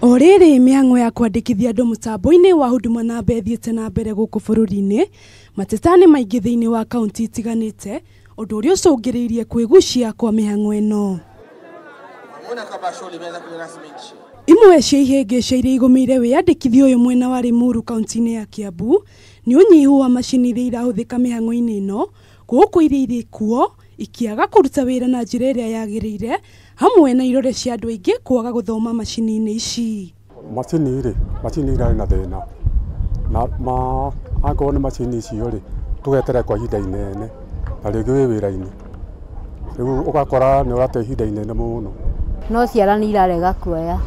O rĩrĩ mĩhang'o ya kwandĩkithia andũ mũtambo-inĩ wa Huduma Namba ĩthiĩte na mbere gũkũ bũrũri-inĩ, mateta nĩ maingĩ thĩinĩ wa kaunti itiganĩte, ũndũ ũrĩa ũcũngĩrĩirie kwĩgucia kwa mĩhang'o ĩno. Imwe cia ihĩngĩca iria igũmĩire wĩyandĩkithia ũyũ mwena wa Limuru kaunti-inĩ ya Kiambu nĩ ũnyihu wa macini iria irahũthĩka mĩhang'o-inĩ ĩno, gũkũ iria irĩ kuo ikĩaga kũruta wĩra na njĩra ĩrĩa yagĩrĩire, hamwe na irore cia andũ aingĩ kwaga gũthoma macini-inĩ ici. Macini rĩ, macini irarĩ na thĩna na ma angorwo nĩ macini icio rĩ, tũgeterera kwa ihinda inene na rĩngĩ wĩ wĩra-inĩ, rĩu ũgakora nĩ ũrate ihinda inene mũno. No ciara nĩ irarega kuoya,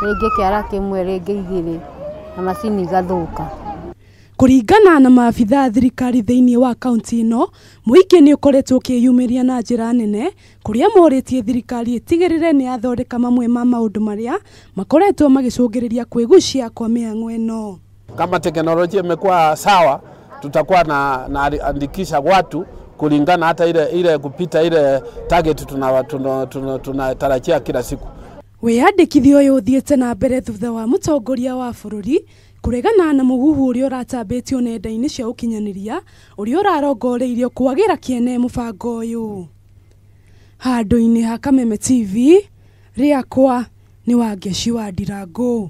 rĩngĩ kĩara kĩmwe, rĩngĩ igĩrĩ, na macini igathũka. Kũringana na maabitha a thirikari thĩinĩ wa kaunti ĩno, mũingĩ nĩ ũkoretwo ũkĩyumĩria na njĩra nene kũrĩa morĩtie thirikari ĩtigĩrĩre nĩ yathondeka mamwe ma maũndũ marĩa makoretwo magĩcũngĩrĩria kwĩgucia kwa mĩhang'o ĩno. Kama teknolojia imekuwa sawa, tutakuwa na andikisha watu kulingana hata ile kupita ile target tunatarajia tuna, tuna, tuna kila siku. Wĩyandĩkithia ũyũ ũthiĩte na mbere thutha wa mũtongoria wa bũrũri kũregana na mũhuhu ũrĩa ũratambĩtio nenda-inĩ cia ũkinyanĩria ũrĩa ũrarongoreirio kwagĩra kĩene mũbango ũyũ. Handũ-inĩ ha Kameme TV, rĩakwa nĩ Wangeci wa Ndirangũ.